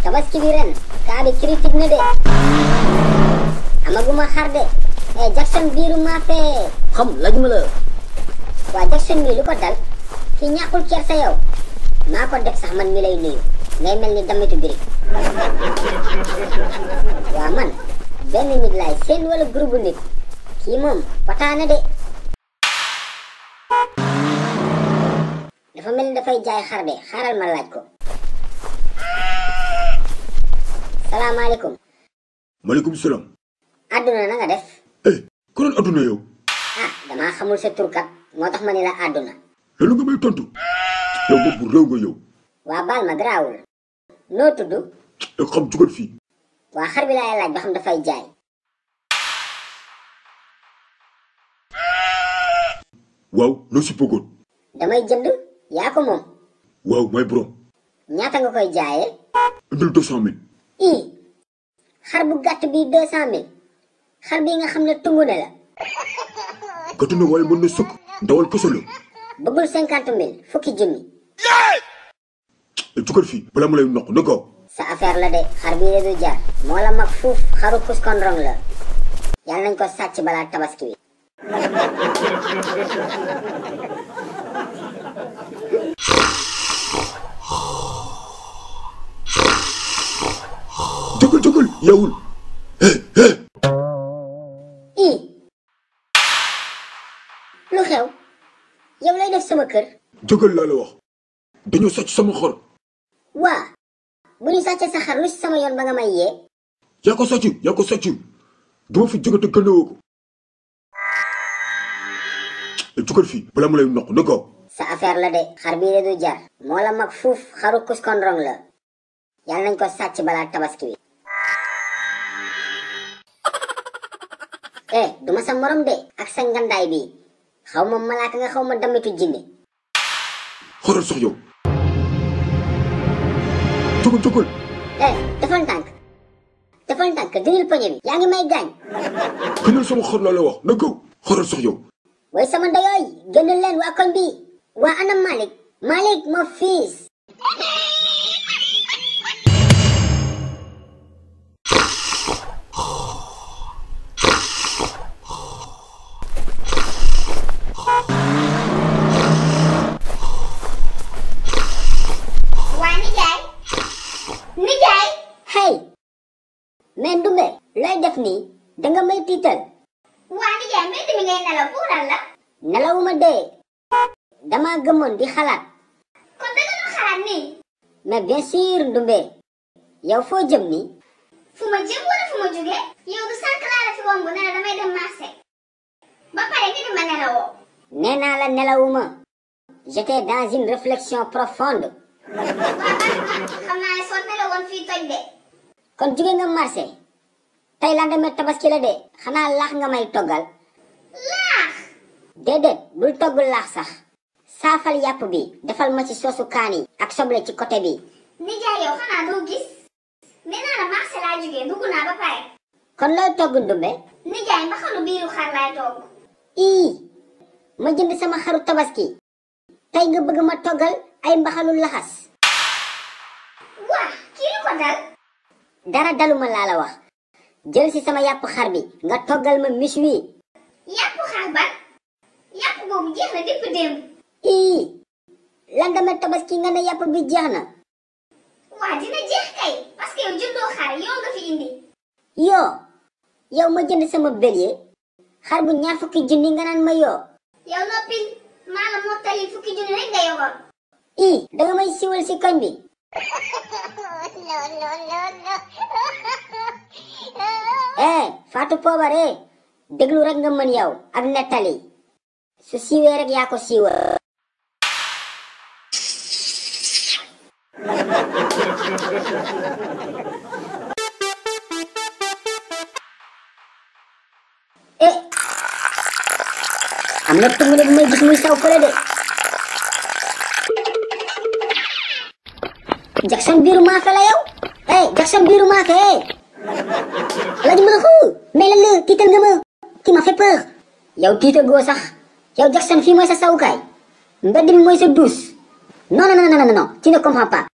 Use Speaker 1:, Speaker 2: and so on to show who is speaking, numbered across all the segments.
Speaker 1: tabaski bi ren kaa bi critique na de amaguma xar de Jackson biiru maa fee
Speaker 2: xam lajuma la
Speaker 1: waa Jackson mi lu ko dal ki ñàkkul kersa yow maa ko def sax man mi lay nuyu ngay mel ni damitu birig waa man benn nit laay seen wala groupe nit kii moom pataana de dafa mel ni dafay jaay xar de xaaral ma laaj ko salaamaaleykum
Speaker 3: maaleykum salaam
Speaker 1: àdduna na nga def
Speaker 3: ku doon adduna yow
Speaker 1: damaa xamul sa turkat moo tax ma ni la àdduna
Speaker 3: loolu nga may tontu yow bopp bu réew nga yow
Speaker 1: waa baal ma garaawul noo tudd
Speaker 3: ak xam jugal fii
Speaker 1: waa xar bi laay laaj ba xam dafay jaay
Speaker 3: waaw loo si bëggoon
Speaker 1: damay jënd yaa ko moom
Speaker 3: waaw may borom
Speaker 1: ñaata nga koy jaayee
Speaker 3: indil 200 000
Speaker 1: xar bu gàtt bii 200 000 xar bii nga xam ne tungu ne la
Speaker 3: gàtt na waaye mën na sëkk ndawal kese la
Speaker 1: bëggul 50 000 fukki junni
Speaker 3: jugal fii balaa ma lay noq ne ko
Speaker 1: sa affaire la de xar bii de du jar moo la mag fuuf xaru kuskondrong la yàlla nañ ko sàcc balaa tabaski bi
Speaker 3: jógal yawul
Speaker 1: lu xew yow lay def sama kër
Speaker 3: jógal laa la wax dañoo sàcc sama xar
Speaker 1: waa bu ñu sàccee sa xar lu si sama yoon ba nga may yee
Speaker 3: yaa ko sàcc duma fi jóge te gënewoo ko jógal fii balaa ma lay noq ne ko
Speaker 1: sa affaire la de xar bii de du jar moo la mag fuuf xaru kuskondrong la yàlla nañ ko sàcc balaa tabaski bi duma sa morom de ak sa ngandaay bi xaw ma malaaka nga xaw ma damitu jinne
Speaker 3: xoolal sax yow jógal
Speaker 1: defal ndànk dinil poñe bi yaa ngi may gaañ
Speaker 3: gënal sama xar laa la wax na ko xoolal sax yow
Speaker 1: way sama ndeyooy gënal leen waa koñ bi waa ana Malick mon fils mais Ndumbe looy def nii danga may tiital waa nijaay mbedd mi ngay nelaw pour lan la nelawuma dee dama gëmoon di xalaat kon danga doon xalaat nii mais bien sûr Ndumbe yow foo jëm nii fu ma jëm wala fu ma jóge yow du sànq laa la fi woon bu ne la damay dem marché ba pare nga di ma nelawoo nee naa la nelawuma j'étais dans une réflexion profonde xam naa ne soo nelawoon fii toj de kon jóge nga marché tey lendemain tabaski la de xanaa laax nga may toggal laax déedéet bul togg laax sax saafal yàpp bi defal ma ci soosu kaani ak soble ci côté bi nijaay yow xanaa doo gis nee naa la marché laa jógee dugg naa ba pare kon looy togg Ndumbe nijaay mbaxalu biiru xar laay togg ma jënd sama xaru tabaski tey nga bëgg ma toggal ay mbaxalu laxas waa kii lu ko dal dara daluma laa la wax jël si sama yàpp xar bi nga toggal ma méchoui yàpp xar ban yàpp boobu jeex na dépp démb lendemain tabaski nga ne yàpp bi jeex na waa dina jeex kay parce que yow jëndoo xar yow nga fi indi yow ma jënd sama bélier xar bu ñaar fukki junni nga naan ma yow noppil maa la mottali fukki junni rek nga yogoon danga may siwal si koñ bi Fatou Pobaré déglu rek nga mën yow ak nettali su siiwee rek yaa ko siiwal am na tungu ne bu may gis muy saw fële de Jackson biiru maafe la yow Jackson biiru maafe Alaaji Maaxu mais lan la tiital nga ma tu m'as fait peur yow tiital goo sax yow Jackson fii mooy sa sawukaay mbedd mi mooy sa douche non tu ne comprends pas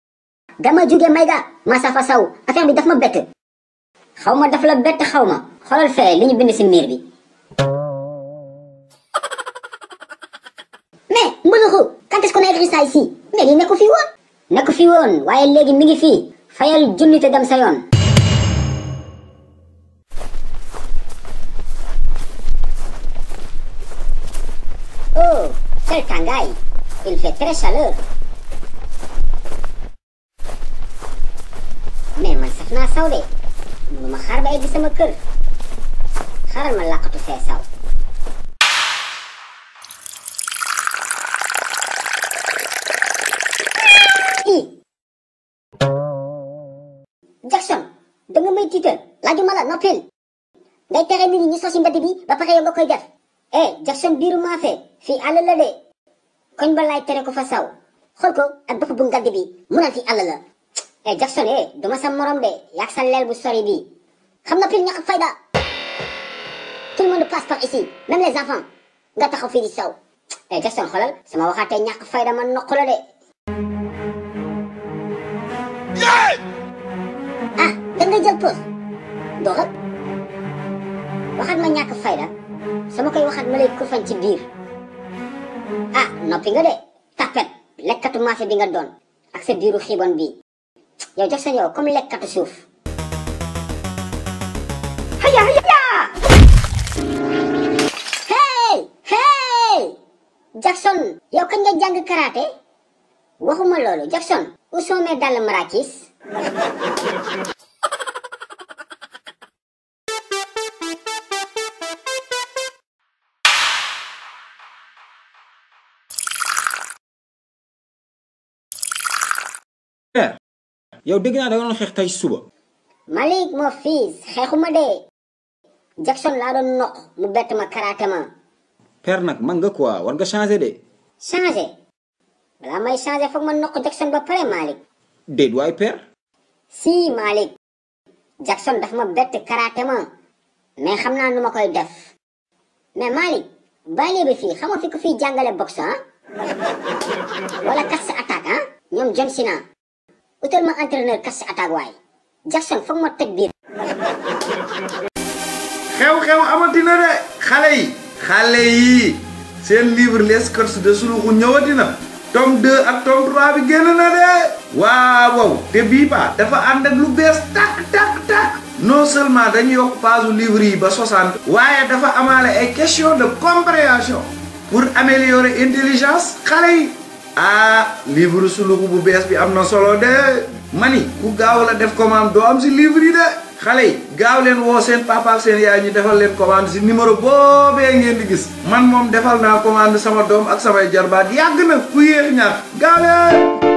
Speaker 1: dama jóge Mayga Massafa Sow affaire bi daf ma bett xaw ma daf la bett xaw ma xoolal fee li ñu bind si miir bi mais mbuluxu quand est-ce qu'on a écrit ça ici mais lii nekku fi woon waaye léegi mi ngi fii fayal junni te dem sa yoon oh quel tàngaay il fait très chaleur mais man saf naa saw de mënu ma xaar ba egg sama kër xaaral ma làqatu fee saw Jackson da nga may tiital laajuma la noppil ngay tere nit ñi ñu sosi mbedd bi ba pare yow nga koy def Jackson biiru maafe fii àll la de koñ ba laay tere ko fa saw xool ko ak bopp bu ngaddi bi mu naan fii àll la Jackson duma sa morom de yaag sa leel bu sori bi xam na pil ñàkk fayda tout le monde passe par ici même les enfants nga taxaw fii di saw Jackson xoolal sama waxaatee ñàkk fayda man noq la de ah da nga jël pause doxal waxaat ma ñàkk fayda sama koy waxaat ma lay ko fañ ci biir ah noppi nga de tapet lekkatu maafe bi nga doon ak sa biiru xiibon bi yow Jackson yow comme lekkatu suuf haya hey Jackson yow kañ nga jàng karaté waxuma loolu Jackson où sont mes dàll marakis
Speaker 3: yow dégg naa da nga doon xeex tey suba.
Speaker 1: Malik mon fils xeexuma de Jackson laa doon noq mu bett ma karaté ma
Speaker 3: père nag man nga quoi war nga changer de.
Speaker 1: changer balaa may changer foog ma noq Jackson ba pare Malik
Speaker 3: déet waay père.
Speaker 1: si Malik Jackson daf ma bett karaté ma mais xam naa nu ma koy def mais Malik bàyyi bi fii xamoo fi ko fiy jàngale boxe wala casse attaque ñoom John Cena utal ma entraîneur casse attaque waay Jackson foog ma teg biir
Speaker 2: xew-xew amati na de xale yi seen livre les courses de Suluxu ñëwati na tome 2 ak tome 3 bi génn na de waaw te bii ba dafa ànd ak lu bees tak non seulement dañu yokk page livre yi ba 60 waaye dafa amaale ay question de compréhension pour améliorer intelligence xale yi livre Suluxu bu bees bi am na solo de mani ku gaaw la def commande doo am si livre yi de xale yi gaaw leen woo seen papa ak seen yaay ñu defal leen commande si numéro boobee ngeen di gis man moom defal naa commande sama doom ak samay jarbaat yàgg na ku yéex ñaar gaaw leen